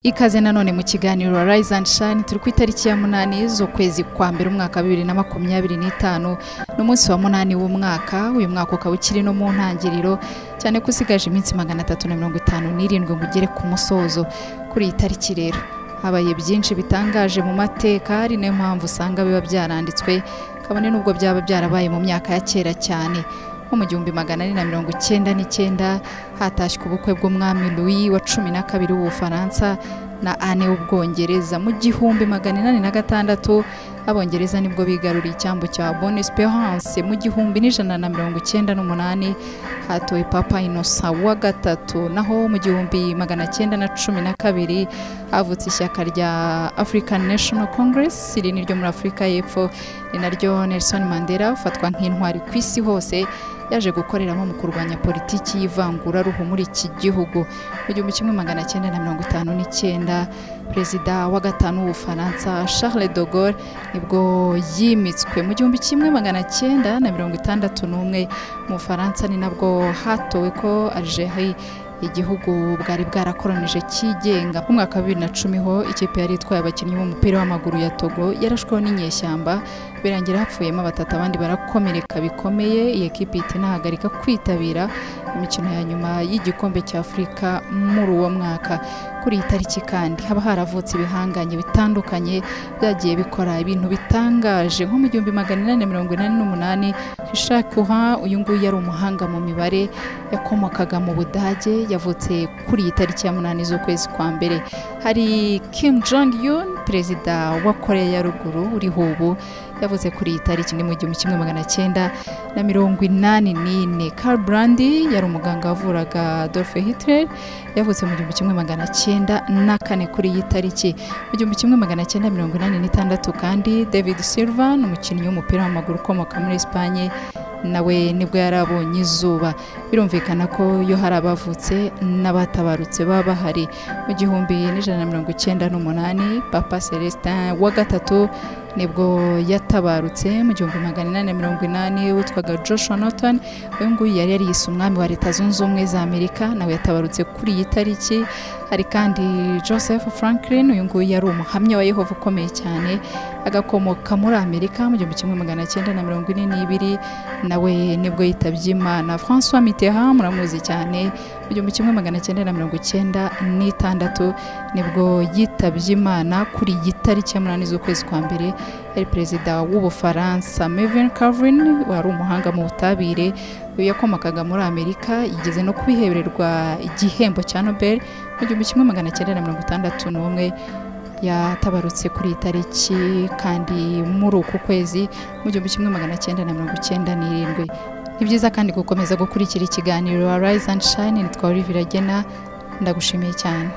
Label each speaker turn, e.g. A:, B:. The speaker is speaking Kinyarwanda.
A: Ikaze nanone mu kiganiro Rise and Shine. Turi ku itariki ya 8 z'ukwezi kwa mbere, umwaka 2025. Ni umunsi wa 8 w'umwaka. Uyu mwaka ukaba ukiri no mu ntangiriro, cyane ko usigaje iminsi 357 ngo ugere ku musozo. Kuri iyi tariki rero habaye byinshi bitangaje mu mateka, ari nayo mpamvu usanga biba byaranditswe, kabone n'ubwo byaba byarabaye mu myaka ya kera cyane. Nko mu 1499 hatashywe ubukwe bw'umwami Louis wa 12 w'Ubufaransa na Anne w'Ubwongereza. Mu 1806 Abongereza nibwo bigaruriye icyambu cya Bonne Esperance. Mu 1198 hatowe Papa Innocent wa gatatu. Naho mu 1912 havutse ishyaka rya African National Congress, iri ni ryo muri Afurika y'Epfo, ni naryo Nelson Mandela ufatwa nk'intwari ku isi hose yaje gukoreramo mu kurwanya politiki y'ivanguraruhu muri iki gihugu. Mu 1959 perezida wa gatanu w'Ubufaransa Charles de Gaulle nibwo yimitswe. Mu 1961 mu Bufaransa ni nabwo hatowe ko Algeria, igihugu bwari bwarakoronije, cyigenga. Mu mwaka wa 2010 ho ikipe yari itwaye abakinnyi b'umupira w'amaguru ya Togo yarashweho n'inyeshyamba, birangira hapfuyemo batatu, abandi barakomereka bikomeye. Iyi ekipe ihita inahagarika kwitabira imikino ya nyuma y'igikombe cya Afurika muri uwo mwaka. Kuri iyi tariki kandi haba haravutse ibihanganye bitandukanye byagiye bikora ibintu bitangaje. Nko mu 1888 Richard Courant, uyu nguyu yari umuhanga mu mibare, yakomokaga mu Budage, yavutse kuri iyi tariki ya 8 z'ukwezi kwa mbere. Hari Kim Jong Un, perezida wa Korea ya Ruguru uriho ubu, yavuze kuri iyi tariki ni mu 1984. Karl Brandi yari umuganga wavuraga Adolf Hitler, yavutse mu 1904 kuri iyi tariki. Mu 1986 kandi David Silva ni umukinnyi w'umupira w'amaguru ukomoka muri Espagne, nawe nibwo yarabonye izuba. Birumvikana ko iyo hari abavutse n'abatabarutse baba bahari. Mu 1198 Papa Celestin wa gatatu nibwo yatabarutse. Mu 1880 witwaga Joshua Norton, uyu nguyu yari yariyise umwami wa Leta Zunze Ubumwe za Amerika, nawe yatabarutse kuri iyi tariki. Hari kandi Joseph Franklin, uyu nguyu yari umuhamya wa Yehova ukomeye cyane, agakomoka muri Amerika. Mu 1942 nawe nibwo yitabye Imana. François Mitterrand muramuzi cyane, mu 1996 nibwo yitabye Imana kuri iyi tariki ya 8 z'ukwezi kwa mbere, yari perezida w'Ubufaransa. Melvin Calvin wari umuhanga mu butabire, uyu yakomokaga muri Amerika, yigeze no kubihebererwa igihembo cya Nobel mu 1961, yatabarutse kuri iyi tariki kandi muri uku kwezi mu 1997. Ni byiza kandi gukomeza gukurikira ikiganiro Rise and Shine. Nitwa Olivier Agena, ndagushimiye cyane.